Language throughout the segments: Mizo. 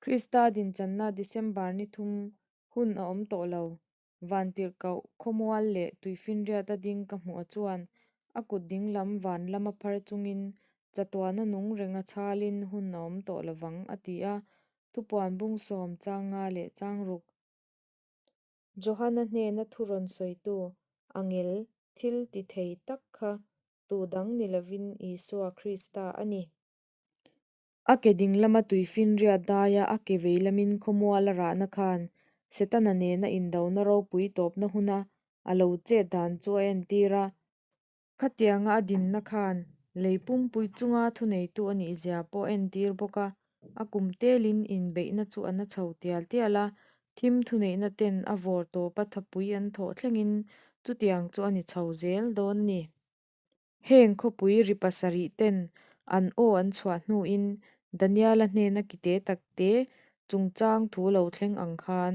Krista dinchanna December ni thum hun a awm tawh lo. Vantirhkoh khawmual leh tuifinriata ding ka hmuh a chuan a kut dinglam van lama phar chungin chatuana nung renga chhalin hun a awm tawh lovang a ti a, thupuan bung sawm chang nga leh chang ruk. Johana hnena thu rawn sawitu angel thil ti thei tak kha tu dang ni lovin Isua Krista a ni. A ke dinglama tuifinriat daia a ke veilamin khawmual a rahna khan Setana nena indona ropui tawpna huna a lo chet dan chu a entir a. Khatianga a dinna khan lei pumpui chunga thuneitu a nihzia pawh a entir bawk a, a kum telin inbeihna chu a na chho tial tial a, thim thuneihna ten a vawr tawpa thapui an thawh thlengin chutiang chu a ni chho zel dawn a ni. Heng khawpui ri pasarih ten an aw an chhuah hnuin Daniela hnena kite takte chungchang thu lo thleng ang khan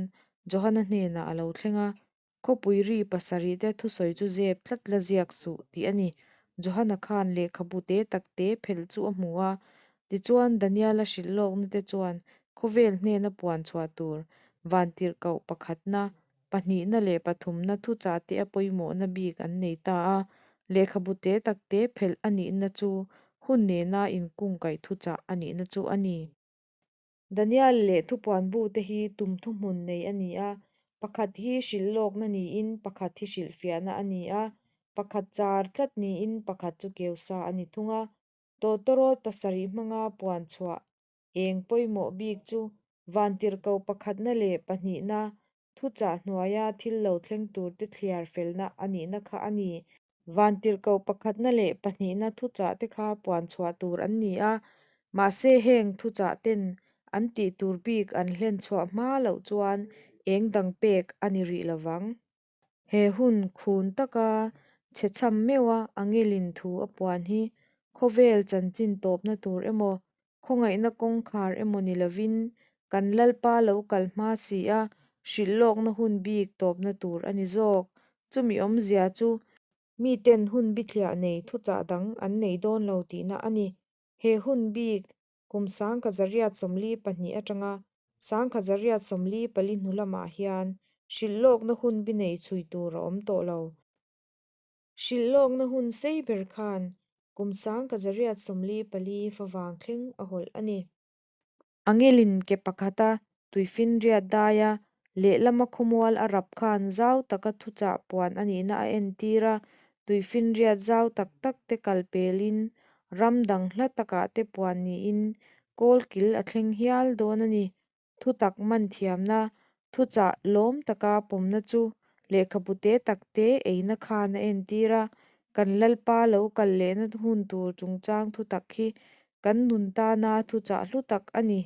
Johana hnenah a lo thleng a, Khawpui ri pasarih te thusawi chu zep tlat la ziak suh tih a ni. Johana khan lehkhabu te takte phelh chu a hmu a, tichuan Daniela hrilh lawkna te chuan khawvel hnena puan chhuah tur vantirhkoh pakhatna Pahnihna leh pathumna thuchah te a pawimawhna bik an nei ta a, lehkhabu te tak te phelh a nihna chu hun nena inkungkaih thuchah a nihna chu a ni. Daniel leh thupuan bu te hi tum thuhmun nei a ni a, pakhat hi hrilh lawkna niin pakhat hi hrilhfiahna a ni a, pakhat char tlat niin pakhat chu keusa a ni thung a. Tawtawrawt pasarih hmanga puan chhuah Eng pawimawh bik chu vantirhko pakhatna leh pahnihna thuchah hnuaia thil lo thleng turte thliar felna a nihna kha a ni. Vantirhko pakhatna leh pahnihna thuchah te kha puan chhuah tur an ni a, mahse heng thuchah ten an tih tur bik an hlen chhuah hma loh chuan eng dang pek a ni rih lovang. He hun khun taka chhe chham meuha angelin thu a puan hi khawvel chanchin tawpna tur emaw, khawngaihna kawngkhar emaw ni lovin kan Lalpa lo kal hma si a, hrilh lawkna hun bik tawpna tur a ni zawk. Chumi awmzia chu miten hun bithliah nei thuchah dang an nei dawn lo tihna a ni. He hun bik Kum 1842 atanga 1844 hnu lamah hian hrilhlawkna hun bi nei chhui tur a awm tawh lo. Hrilhlawkna hun sei ber khan kum 1844 favang thleng a hawlh a ni. Angelin ke pakhata tuifinriat daia lehlama khawmual a rap khan zau taka thuchah puan a nihna a entir a, tuifinriat zau tak tak te kal pelin ram dang hla takah te puan niin kawlkil a thleng hial dawn a ni. Thutak man thiamna, thuchah lawm taka pawmna chu lehkhabu te tak te eina khan a entir a, kan Lalpa lo kal lehna hun tur chungchang thutak hi kan nun tana thuchah hlu tak a ni.